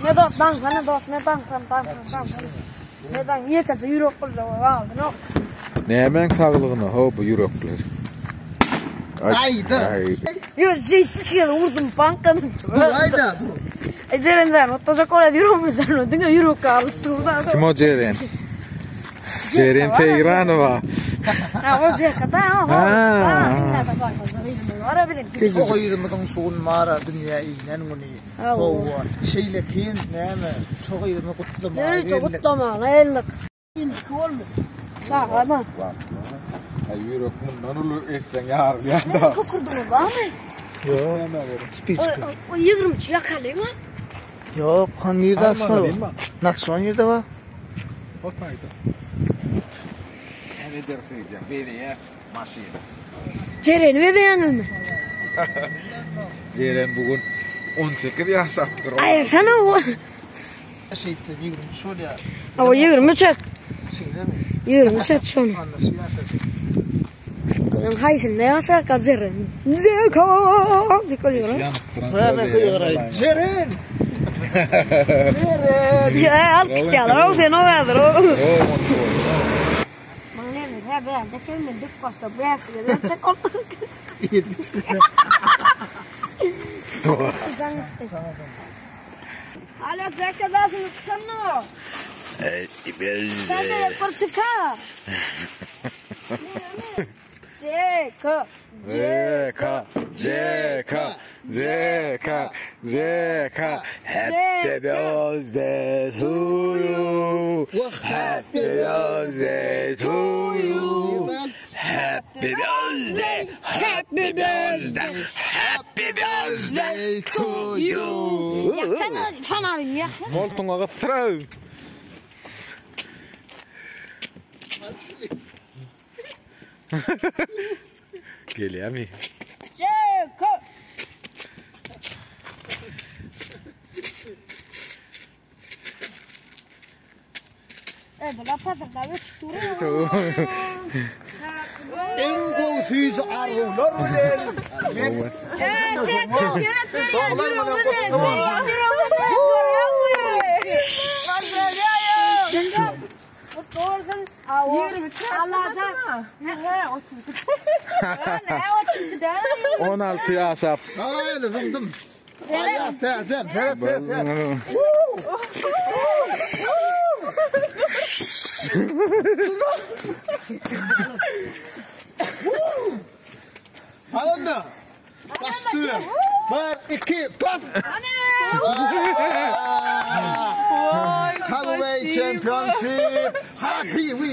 Ne dost daňsana dost ne daňsan daňsan daňsan. Ne daň ýekeje ýürek bolsa galdy no. Nämäň saglygyna ho bu ýürekler. Aýda. Ýör jeýtlik ýer urdum bankdan. Aýda dur. E Jeren jan ottajak bolýar ýüregimizden diňe ýürek galyp dur. Kim o Jeren? Jeren Seýranowa. Ha o Jeka da ha. Ha. O gyzymyzyň şu gün bara dünýä inen güni. Hawa. Şeýlekin näme? Şu gyzymy gutlamaga Ýörite gutlamaga geldik. Indiki bolmy? Sagana. Ay ýürek mundan uly etseň ýarylýar da. Kükürdüňiz barmy? Ýok. Spiçka. O 23 ýakalyň ha. Ýok, han nirde şol? Nakşon nirde bar? O taýda. Näme edersiň diýýär. Beýle maşyn. Jereni bezeýäňizmi? Jeren bu gün 18 ýaşapdyr. Aýyrsana o. Şeýtse 23 bolýar. O 23 et. Şeýlemi? 23 et şony. Anda şu ýaşasyn. Sen haýsynda ýaşarka Jeren? Jeka! Diýip goýuň. Näme gygyraý? Jeren! Jeren! Ýa, alyp gitýärler. O sen o häzir o. Maňa näme, hä bärde kelmen dük başa bäşige berjek bolduň. Jaň etdi. Alo, Jeka daşyny çykanmy o? Sen de bir çyka. Jeka. Jeka, Jeka, Jeka, Jeka. Happy birthday to you. Happy birthday to you. Happy birthday, happy birthday, happy birthday to you. Ýaksana, fanaryny ýaksana. Goltuňa gysdyraw. Gelýärmi? Jeka. E, bu la pasyrda öçüp dur. Iň gowy süýji arzuwlar bilen. Men E, Jeka, ýöret berýär, ýüregimi beret berýär, ýüregimi beret görýäňmi? Jeka, Mutlu bolsun. Allajan. He, 32. Ne 32 däl. 16 ýaşap. Aýly zyňdym. Aýa, täzem, seret, seret. Alanda. Bastı. Bir, iki, pop. Heavyweight Championship. Happy we.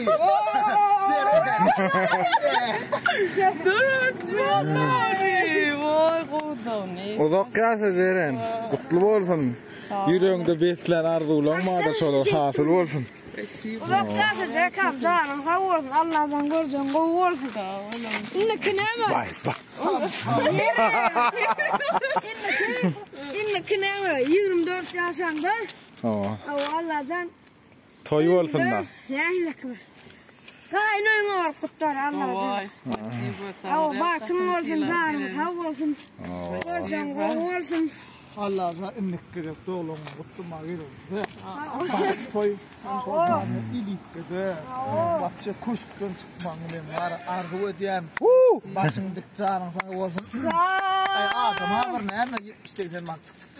Uzak ýaşa Jeren. Gutly bolsun. Ýüregiňde beslän arzuwlaň barda şolar hasyl bolsun. Uzak ýaşa Jekam, janyň sag bolsun, Allajan görjegiň gowy bolsun. Indiki näme? Baý, bak. Indiki, indiki näme? 24 ýaşaňda. Hawa. Hawa, Allajan. Toý bolsun da. Nähili kim? Gaýyn öýüňe baryp gutlar Allajan. Hawa, bagtyň bolsun, janyň sag bolsun. Görjegiň gowy bolsun. Allajan indiki gezek doglan gutlamaga gelip. Toý. Ilikde. Wapşe köşkden çykmagyň bilen bar arzuw edýän. Başyň dik janyň sag bolsun. Aý adama bir näme 70-80 manat çyk çyk.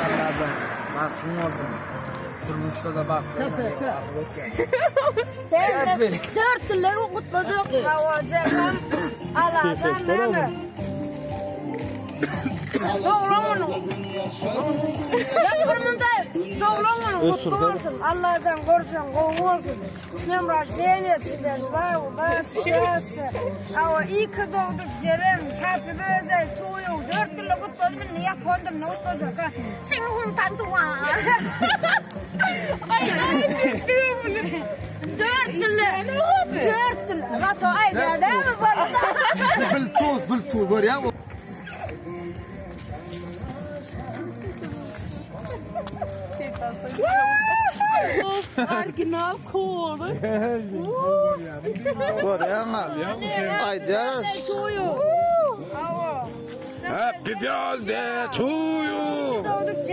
Allajan bagtyň bolsun. Durmuşda da bagtly arzuw edýän. Dört dille gutlajak. Hawa, Jekam. Allajan näme? Doglan günüň. Bir munda doglan günüň gutly bolsun. Allajan gorjan gowy bolsun. S dnem rождения тебя желаю удачи, счастья. Hawa, iyi ki dogduk Jeren. Happy birthday to you. Dört dille gutladym indi ýapon dilinde gutlajak. ha. Sing hun tan tuwa. Dört dille. Dört dille. Zato aýdýar dämi bala? Bluetooth, Bluetooth görýäňmi? Original koly. Görýäňmi? Aýdýas. Happy birthday to you.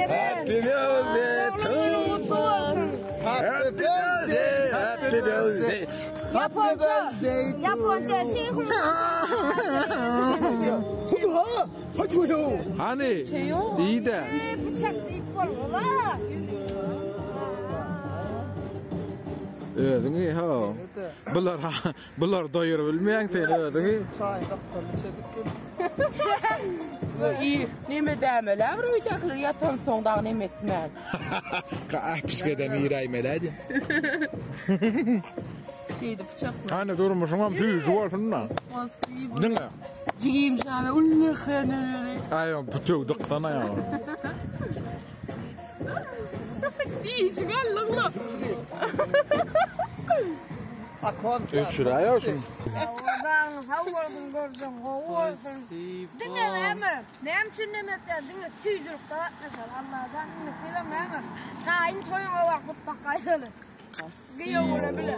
Happy birthday to you. Happy birthday, happy birthday. Happy birthday to Japonça you. Hany, iyi-de. Bıçak ip bolmaly. Özüňi ha. Bular bular doýuryp bilmeýäň sen özüňi. Çaý gapdaly içedik. İyi, neme dämeler bir öýdäkiler ýatan soň dagy neme etmän. Äpişgeden iräýmeli. Şeýdi bıçakla. Hany durmuşyňam süýji bolsun da. Spasibo. Diňe. Jigim jana uly hene. Aý, bütew dyksana ýa. Dişiň allygyna. Akon. Öçüräý şunu. Ozan sag bolsun görjüň gowy bolsun. Diňe näme? Näme üçin näme etýär? Diňe süýjülikde gatnaşar. Allahjan indi selam näme? Gaýyn toýuňa bar gutlak gaýdaly. Giýewine bile.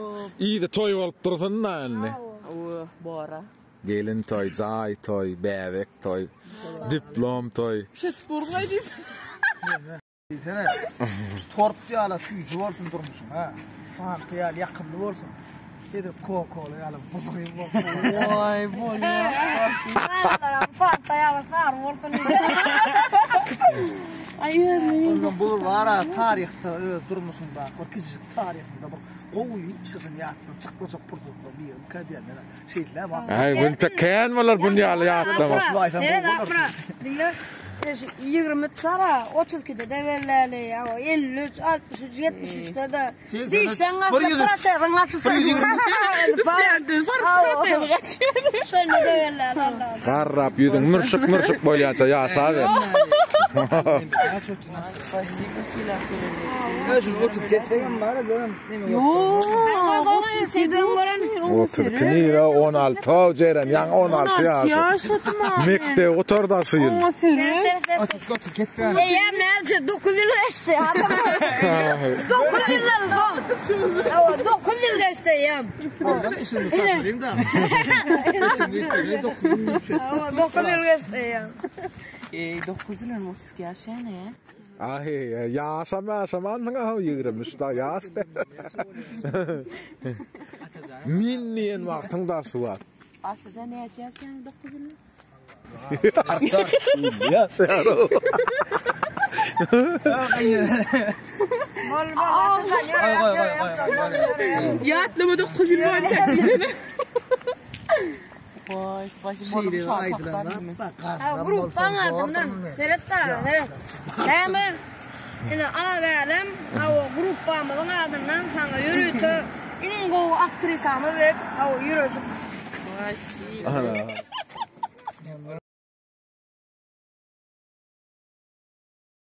Iydi toý bolup dursun da indi. O, bora. Gelin toý, jaý toý, bäbek toý, diplom toý. Şet burgay diýip. Diýsene. Şu tort ýaly süýji bolsun durmuşyň ha. Fanta ýaly ýakymly bolsun. Edip Coca-Cola ýaly buzgyň bolsun. Oý, bolýar. Fanta ýaly sary bolsun. Aý, özümi. Ondan bu var ha taryhda öz durmuşyňda bir kiçijik taryhynda bir gowy hiç haçan ýatdan çykmajak pursatlar birini diýenler. Şeýle bak. Aý, bunça kän bolar bun ýaly ýatlama. Evet, Akra. Dinle. 23 ara, 32'de de belli ya. 53, 63, 73'te de. Dişden kaçsa, proteziň kaçsa. Üstlerden fark protez gaçýar. Şöyle de belli Allah. Garrap ýüzüň mürşük mürşük bolýança ýaşa ber. Spasibo, hilaf Şunu oturup getsegem bar canım. Yo. 32 lira 16 Ceren, ýaňy 16 ýaşy. Yaşatma. Mekdep gutardy şu ýyl. Oňa seret. Oturup oturup gitdi. Eýem näme 9 ýyl geçdi. Adam 9 ýyldan soň. 9 ýyl geçdi eýem. Ondan işini saçmalyň da. İşini üstüne dokuzun şey. 9 ýyl geçdi eýem. Ey 9 ýyl 32 ýaş ýa ne? Aý, ýaşam ýaşamansyň ha 23 da ýaş de. Min diýen wagtyň da şu wagt. Aslıca näçe ýaş ýa 9 ýyl? Ýaşar. Bol bol atajan ýör ýör ýör. Ýatlama 9 ýyl bar çekdi. Vay, spasibo. Şeýle aýdylanlar bak. Ha, gruppaň adyndan seret da, seret. Näme? Ine ana gälem, aw gruppamyzyň adyndan saňa ýörite iň gowy aktrisamyz berip, aw ýürejik. Spasibo. Ana.